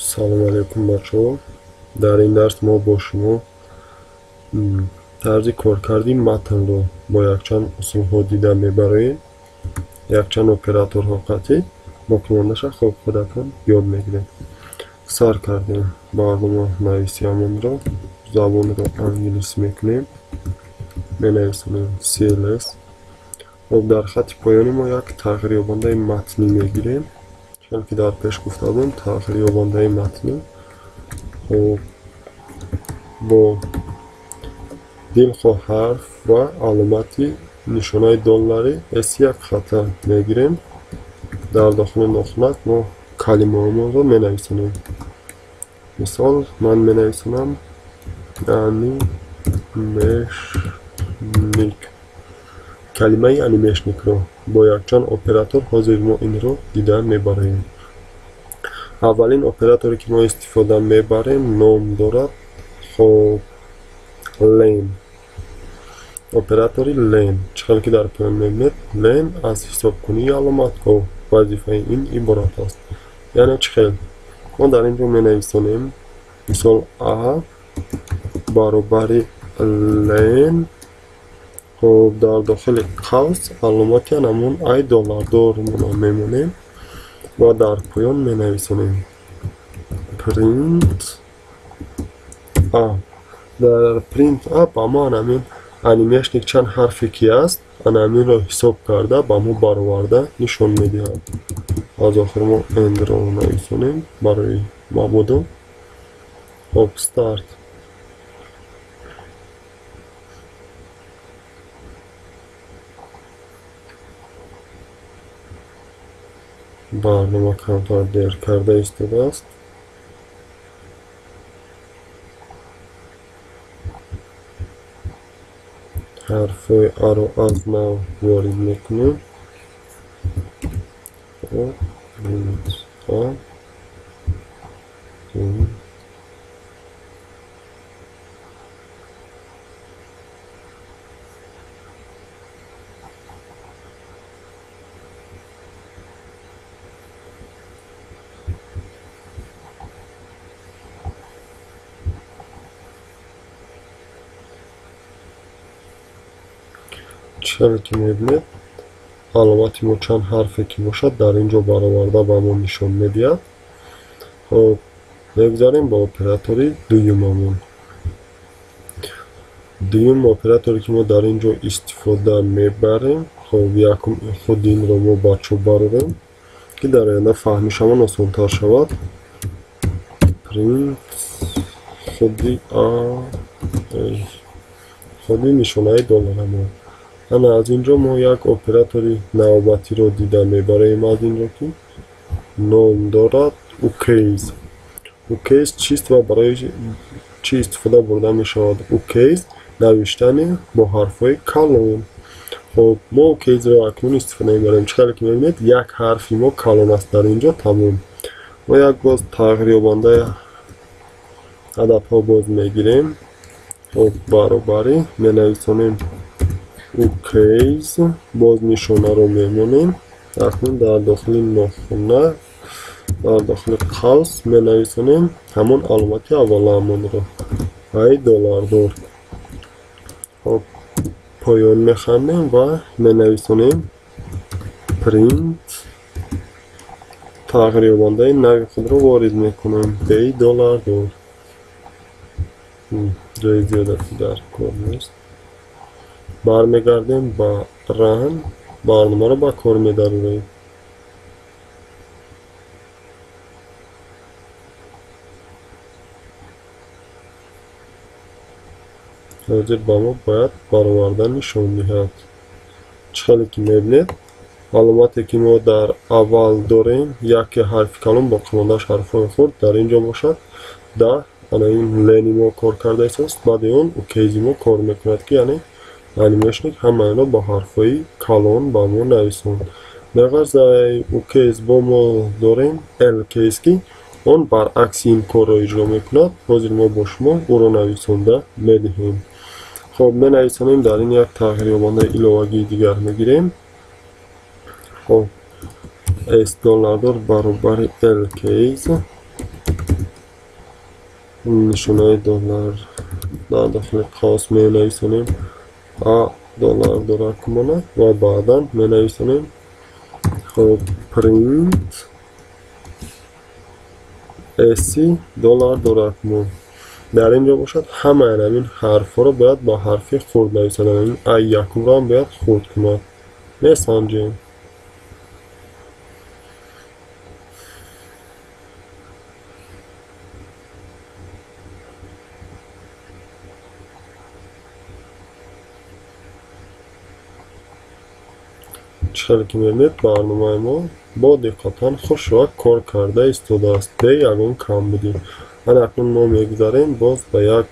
Салом алейкум бачаҳо. Дар ин дарс мо бо шумо тарзи коркарди матнро бо якчанд усулҳо дида мебароем. Якчанд операторҳо қатъӣ боқимондаша хоб худатон ёд мегиред. Сар кардем барнома нависиамонро, забонро англисӣ мекунем, менависонем CLS. Хоб дар хатти поёни мо як тағйирёбандаи матнӣ мегирем. Чун ки дар пеш гуфта будем, тағйирёбандаи матнӣ хоб бо дилхоҳ ҳарф ва аломати нишонаи доллари S1 хата мегирем. Дар дохили нохунак мо калимаҳомонро менависонем. Мисол ман менависонам анимешник. Калимаи анимешникро бо якчанд оператор ҳозир мо инро дида мебароем. Аввалин операторе ки мо истифода мебарем ном дорад хоб len. Оператори len чӣ хел ки дар поён мебинед, len аз ҳисобкунии аломатҳо вазифаи ин иборат аст. Яъне чӣ хел? Мо дар ин ҷо менависонем мисол а баробари len, хоб дар дохили қавс аломати ҳамон i доллардормонро мемонем ва дар поён менависонем print a. Дар print a ба мо ҳамин анимешник чанд ҳарфе ки аст, ҳаминро ҳисоб карда ба мо бароварда нишон медиҳад. Аз охир мо end-ро нависонем барои мабодо. Хоб старт. Барнома камтар дер карда истодааст. Ҳарфҳои а-ро аз нав ворид мекунем. Хоб, а, чӣ ки мебинед, аломати мо чанд ҳарфе ки бошад дар ин ҷо бароварда ба мо нишон медиҳад. Хоб мегузарем ба оператори дуюмамон. Дуюм операторе ки мо дар ин ҷо истифода мебарем, хоб якум худи инро мо ба чӯб барорем ки дар оянда фаҳмишамон осонтар шавад. Print худи а, худи нишонаи долларамон. Ана аз ин ҷо мо як оператори навбатиро дида мебароем аз ин ҷо ки ном дорад ucase. Ucase чист ва барои чӣ истифода бурда мешавад? Ucase навиштани бо ҳарфҳои калон. Хоб мо ucase-ро акнун истифода мебарем. Чӣ хеле ки мебинед, як ҳарфи мо калон аст дар ин ҷо, тамом. Мо як боз тағйирёбандаи ададҳо боз мегирем. Хоб баробарӣ менависонем ucase, боз нишонаро мемонем. Акнун дар дохили нохуна, дар дохили қавс менависонем ҳамон аломати аввалаамонро i доллардор. Хоб поён механдем ва менависонем print, тағйирёбандаи нави худро ворид мекунем b доллардор. Ҷои зиёдатӣ дар кор нест. Бармегардем ба run, барномаро ба кор медарорем. Ҳозир ба мо бояд бароварда нишон диҳад. Чӣ хеле ки мебинед, аломате ки мо дар аввал дорем, яке ҳарфи калон боқимондааш ҳарфҳои хурд дар ин ҷо бошад. Даҳ ана ин len-и мо кор карда истодааст, баъди он ucase-и мо кор мекунад ки яъне анимешник ҳамаиро бо ҳарфҳои калон ба мо нависонд. Меғарз ucase бо мо дорем lcase ки он баръакси ин корро иҷро мекунад. Ҳозир мо бо шумо ӯро нависонда медиҳем. Хоб менависонем дар ин як тағйирёбандаи иловагии дигар мегирем. Хоб s доллардор баробари lcase. Нишонаи доллар дар дохили қавс менависонем а доллар доракмона ва баъдан менависонем хоб print s доллар доракмон. Дар ин ҷо бошад ҳамаи ҳамин ҳарфҳоро бояд ба ҳарфи хурд нависад. Ҳамин а якумро ҳам бояд хурд кунад. Месанҷем. Чӣ хеле ки мебинед, барномаи мо бо диққатан хушрак кор карда истодааст, бе ягон камбудӣ. Ана акнун мо мегузарем боз ба як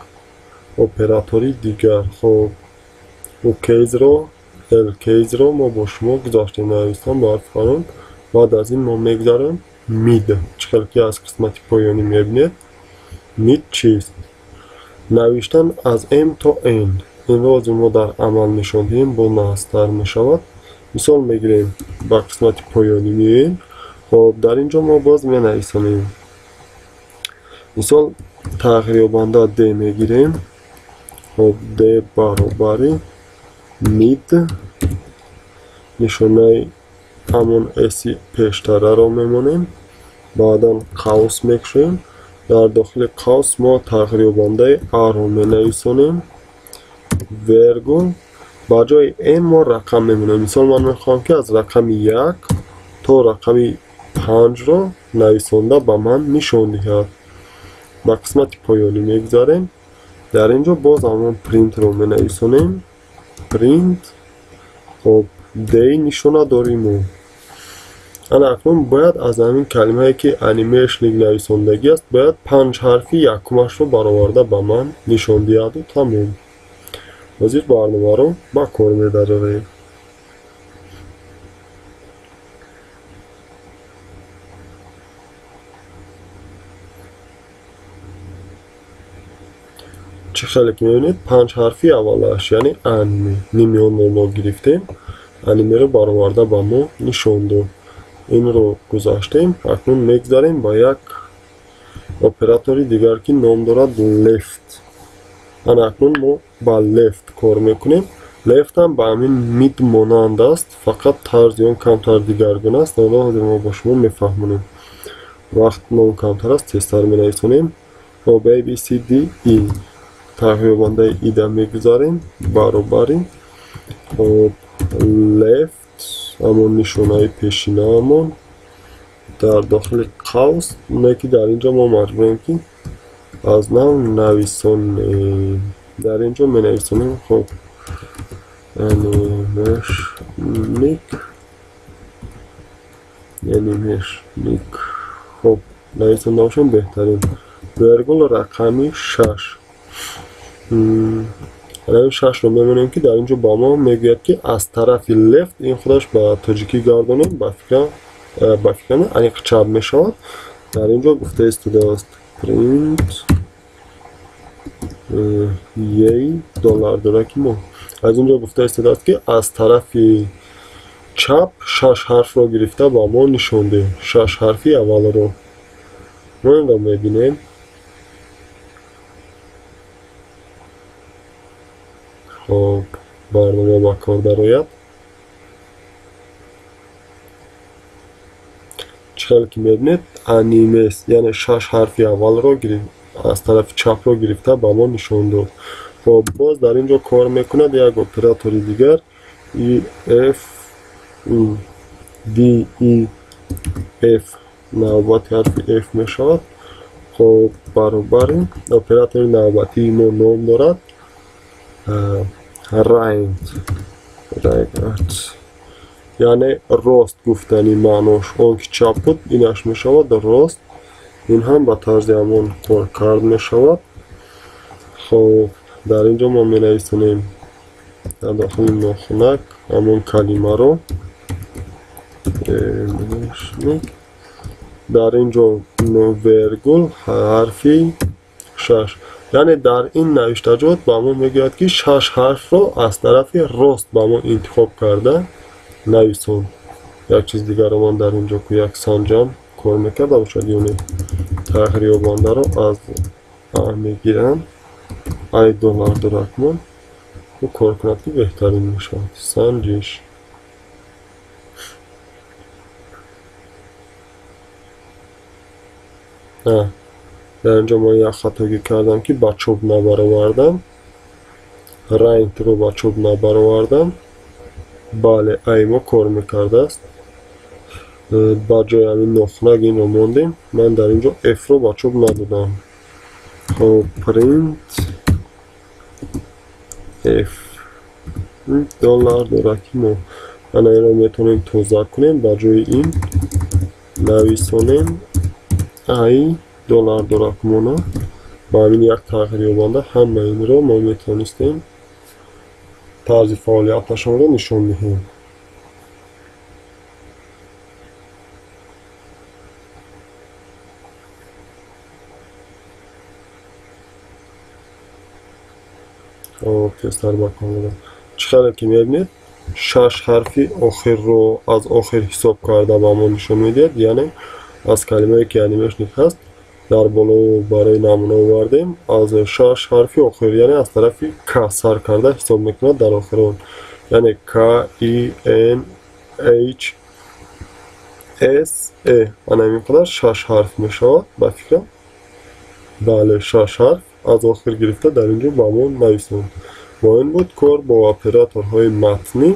оператори дигар. Хоб, у кейзро, л кейзро мо бо шумо гузаштем, навистан ба ҳарфи калон. Баъд аз ин мо мегузарем мид. Чӣ хеле ки аз қисмати поёнӣ мебинед, мид чист? Навиштан аз м то н. Инро ҳозир мо дар амал нишон диҳем, бо наҳзтар мешавад. Мисол мегирем, ба қисмати поёнӣ меоем. Хоб, дар ин ҷо мо боз менависонем. Мисол тағйирёбанда d мегирем. Хоб, d баробари mid нишонаи ҳамон s пештараро мемонем, баъдан қавс мекушоем. Дар дохили қавс мо тағйирёбандаи a-ро менависонем, вергул ба ҷои m мо рақам мемонем. Мисол ман мехоҳам ки аз рақами 1 то рақами 5-ро нависонда ба ман нишон диҳад. Ба қисмати поёнӣ мегузарем. Дар ин ҷо боз ҳамон print-ро менависонем. Print хоб d нишона дорим мо. Ана акнун бояд аз ҳамин калимае ки анимешник нависондагӣ аст, бояд 5 ҳарфи якумашро бароварда ба ман нишон диҳаду тамом. Ҳозир барномаро ба кор медарорем. Чӣ хеле ки мебинед, 5 ҳарфи аввалаш, яъне аниме, ними онро мо гирифтем, анимеро бароварда ба мо нишон дод. Инро гузаштем. Акнун мегузарем ба як оператори дигар, ки ном дорад left. Ана акнун мо ба left кор мекунем. Left ҳам ба ҳамин mid монанд аст, фақат тарзи он камтар дигаргуна аст. Онро ҳозир мо бо шумо мефаҳмонем. Вақт ном камтар аст, тезтар менависонем. Хоб, A B C D E тағйирёбандаи i-да мегузарем, баробари хоб left ҳамон нишонаи пешинаамон дар дохили қавс, не ки дар ин ҷо мо маҷбурем ки аз нав нависонем. Дар ин ҷо менависонем хоб анимешник, анимешник. Хоб, нависонда бошем беҳтарин. Вергул рақами 6. Рақами 6-ро мемонем, ки дар ин ҷо ба мо мегӯяд, ки аз тарафи left, ин худаш ба тоҷикӣ гардонем, ба фикрам аниқ чап мешавад. Дар ин ҷо гуфта истодааст print е доллар дораки мо. Аз ин ҷо гуфта истодааст, ки аз тарафи чап 6 ҳарфро гирифта ба мо нишон деҳ, 6 ҳарфи аввалро. Мо инро мебинем. Хоб, барнома ба кор дарояд. Чӣ хеле ки мебинед, анимес, яъне 6 ҳарфи аввалро аз тарафи чапро гирифта ба мо нишон дод. Хоб, боз дар ин ҷо кор мекунад як оператори дигар E F D E F, навбати ҳарфи F мешавад. Хоб, баробари оператори навбатии мо ном дорад right, right, яъне рост гуфтани маънош. Он ки чап буд, инаш мешавад рост. Ин ҳам ба тарзи ҳамон коркард мешавад. Хоб, дар ин ҷо мо менависонем дар дохили нохунак ҳамон калимаро. Дар ин ҷо вергул ҳарфи 6, яъне дар ин навиштаҷот ба мо мегӯяд, ки 6 ҳарфро аз тарафи рост ба мо интихоб карда нависон. Як чиз дигарро ман дар ин ҷо ку як санҷам кор мекарда бошад, ё не. Тағйирёбандаро аз А мегирам, ай доллар доракмон ӯ кор кунад, ки беҳтарин мешавад. Санҷиш. Дар инҷо ман як хатогӣ кардам, ки ба чоп набаровардам, райнтро ба чоп набаровардам. Бале, ай мо кор мекардааст. Ба ҷои ҳамин нохунак инро мондем. Ман дар инҷо f-ро ба чоп надодам. Хоб, print f доллар дораки мо. Ана инро метавонем тоза кунем, ба ҷои ин нависонем ай доллар доракмона. Ба ҳамин як тағйирёбанда ҳама инро мо метавонистем тарзи фаъолияташонро нишон диҳем. Тезтар макон додам. Чӣ хеле ки мебинед, 6 ҳарфи охирро аз охир ҳисоб карда ба мо нишон медиҳад, яъне аз калимае ки анимешник ҳаст дар боло барои намуна овардем, аз 6 ҳарфи охир, яъне аз тарафи К сар карда ҳисоб мекунад дар охир он, яъне К, И, Н, H, S, E. Ана ҳамин қадар 6 ҳарф мешавад ба фикрам. Бале, 6 ҳарф аз охир гирифта дар инҷо ба мо нависонд. Бо ин буд кор бо операторҳои матнӣ.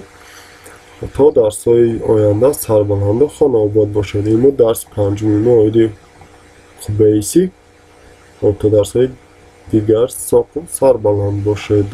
То дарсҳои оянда сарбаланду хонаобод бошед. Ин буд дарси панҷуми мо оиди Basic. То дарсҳои дигар соқу сарбаланд бошед.